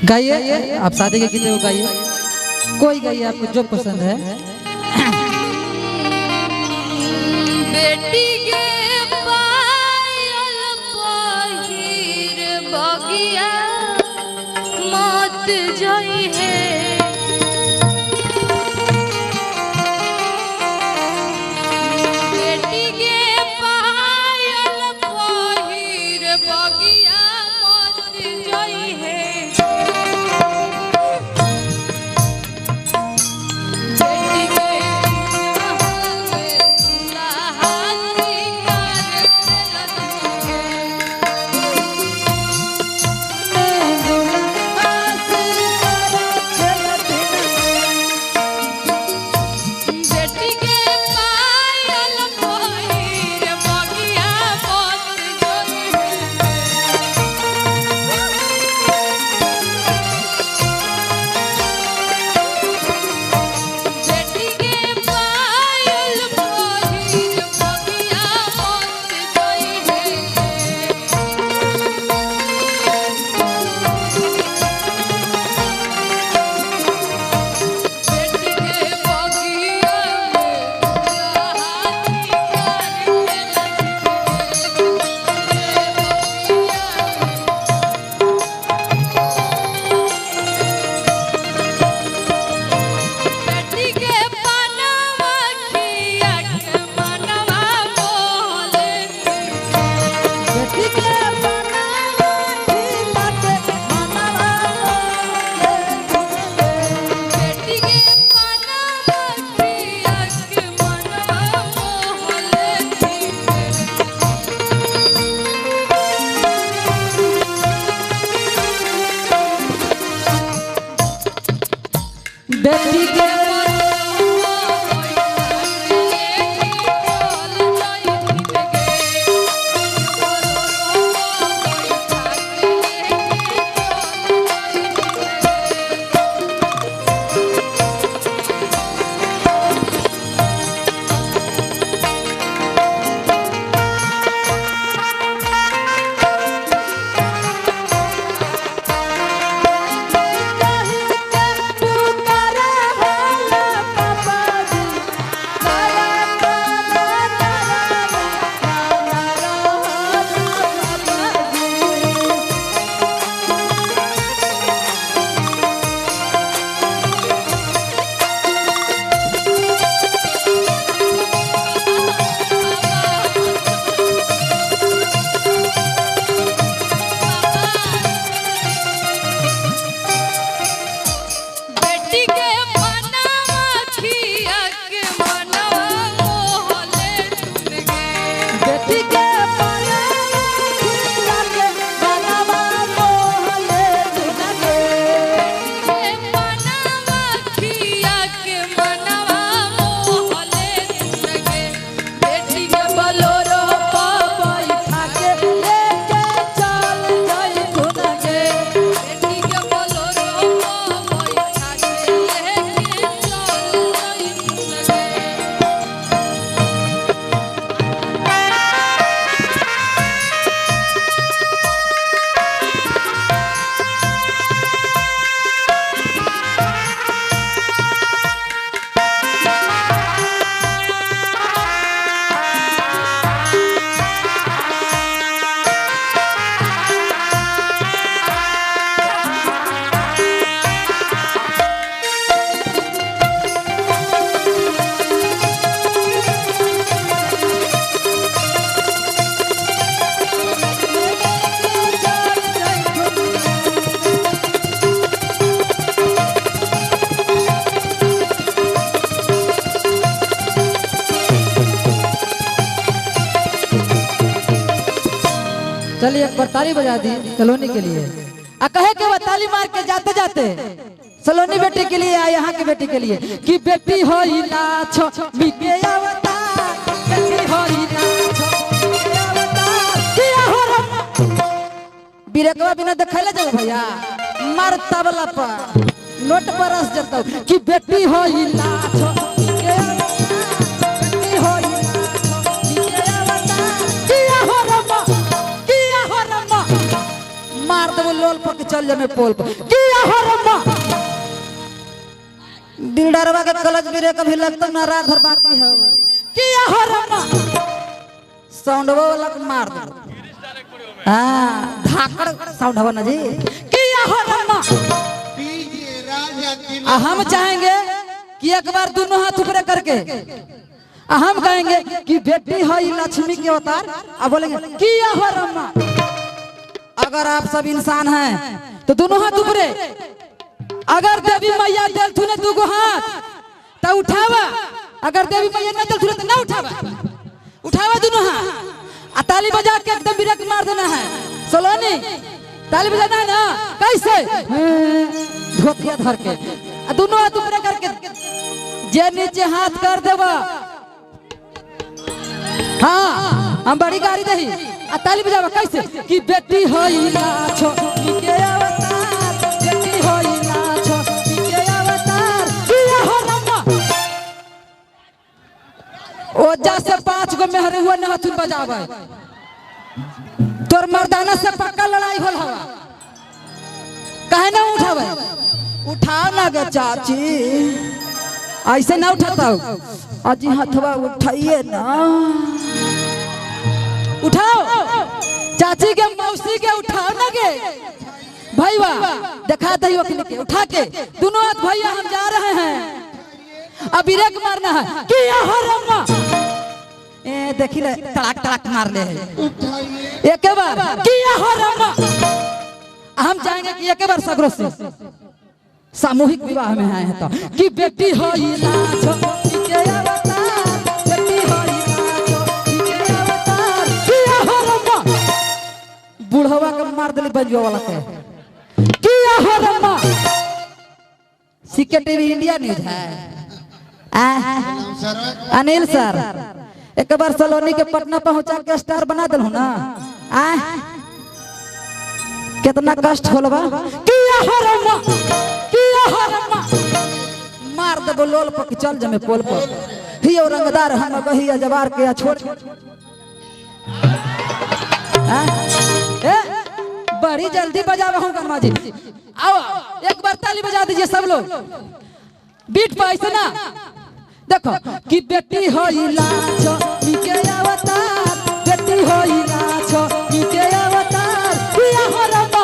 गाइए आप शादी के गीत को गाइए, कोई गाइए आपको जो पसंद है। बेटी के पायल पहिर बगिया मत जाई है, बेटी के पायल पहिर बगिया मत जाई है, बेटी के बेटी के पायल पहिर बगिया मत जाई है। बेटी के पायल पहिर बगिया मत जाई है। बेटी के बगिया में हाथी कार बेटी के बनवा खिया के मनवा बोले, बेटी के बनवा खिला के मनवा बोले। बेटी के बनवा खिया के मनवा बोले। बेटी के बेटी के मनवा खिया के मनवा मोहले तुम गे, बेटी के बनवा खिला के मनवा बोले दुनगे। के मनवा खिया के मनवा मोहले तुम गे, बेटी के बलोरो पापा के लेके चल जाई दुनगे। बेटी के बोलोरो बैठा के लेके चल जाई तुम गे। चलिए एक बार ताली बजा दी सलोनी के लिए। आ कहे के बाद ताली मार के जाते जाते सलोनी बेटी के लिए आ यहाँ के बेटी के लिए कि बेटी होई ना छो मिके अवतार, बेटी होई ना छो मिके अवतार। किया हो रम बिरकवा बिना देखैले जाओ भैया मार तबला पर नोट बरस जतौ कि बेटी होई ना छो मिके अवतार, बेटी होई ना छो मिके अवतार। किया हो रम किया हो रम मार देबो लोल पर के चल जमे पोल पर। की हो रम्मा बिल्डरवा के कलच बिरे कभी लगता ना रात भर बाकी है। की हो रम्मा साउंडवा वाला के मार दे। हां धाकड़ साउंड हवा ना जी। की हो रम्मा हम चाहेंगे कि एक बार दोनों हाथ ऊपर करके हम कहेंगे कि बेटी है लक्ष्मी के अवतार। अब बोलेंगे कि हो रम्मा। अगर आप सब इंसान हैं तो दोनों हाथ ऊपरे। अगर देवी मैया दिल ने दूगो हाथ तो उठावा, अगर देवी मैया न दिल तो ना उठावा। उठावा दोनों हाथ आ ताली बजा के एकदम बिरक मार देना है। सोलोनी ताली बजाना है ना, कैसे धोतिया धर के दोनों हाथ ऊपर करके जे नीचे हाथ कर देवा। हाँ हम बड़ी गाड़ी दही आ ताली बजावा कैसे कि बेटी होई लक्ष्मी के अवतार, बेटी होई लक्ष्मी के अवतार। की हो रम्मा ओजा से 5 गो मेहर हुआ न हथुन बजावे। तोर मर्दाना से पक्का लड़ाई होल हवा, काहे ना उठावे? उठाओ ना गे चाची, ऐसे ना उठाता हो। अजी हथवा उठाइए ना, उठाओ चाची के मौसी के उठाओ ना गे भैया। दिखा दही के उठा के दोनों हाथ भैया हम जा रहे हैं। अब ब्रेक मारना है कि हो रम्मा। ए देखी ले तड़ाक तड़ाक मार ले एक बार कि हो रम्मा। हम चाहेंगे कि एक बार सगरो से सामूहिक विवाह में आए हैं तो कि बेटी होई लक्ष्मी के अवतार, बेटी होई लक्ष्मी के अवतार। की हो रम्मा बुढ़वा के मार देली बंजुआ वाला के। की हो रम्मा सीके टीवी इंडिया न्यूज है। अनिल सर एक बार सलोनी के पटना पहुंचा के स्टार बना दिल ना। आ कितना कष्ट होलबा। की हो रम्मा, की हो रम्मा मार देबो लोल पर चल जमे पोल पर। हियो रंगदार हम गहिया जवार के छोड़। ए बड़ी जल्दी बजावा हूं गनमा जी। आओ एक बार ताली बजा दीजिए सब लोग बीट पर ऐसे ना। देखो कि बेटी होई लक्ष्मी के अवतार, बेटी होई लक्ष्मी के अवतार। की हो रम्मा,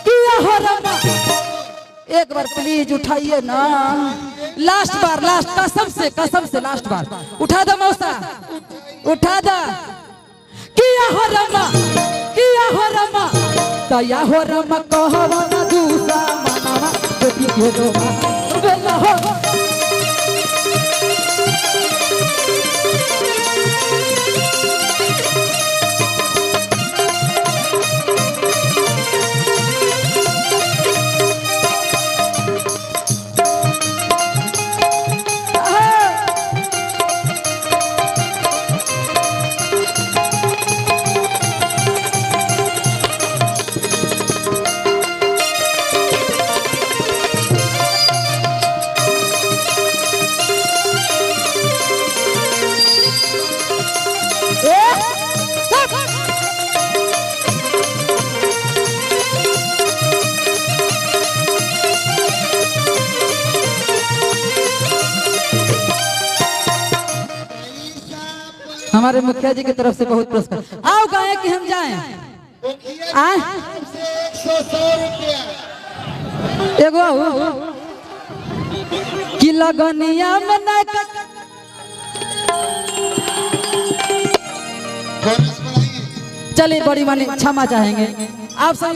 की हो रम्मा। एक बार प्लीज उठाइए ना, लास्ट बार, लास्ट कसम से लास्ट बार उठा दो मौसा, उठा दो। की हो रम्मा, की हो रम्मा। दया हो रम्मा कहवा ना दूसरा मनावा बेटी के रोवा बेला हो। हमारे मुखिया जी की तरफ से बहुत पुरस्कार। आओ गाए कि हम जाएं। आए एगो आओ कि लगनिया में ना चलिए बड़ी मानी क्षमा चाहेंगे आप सब।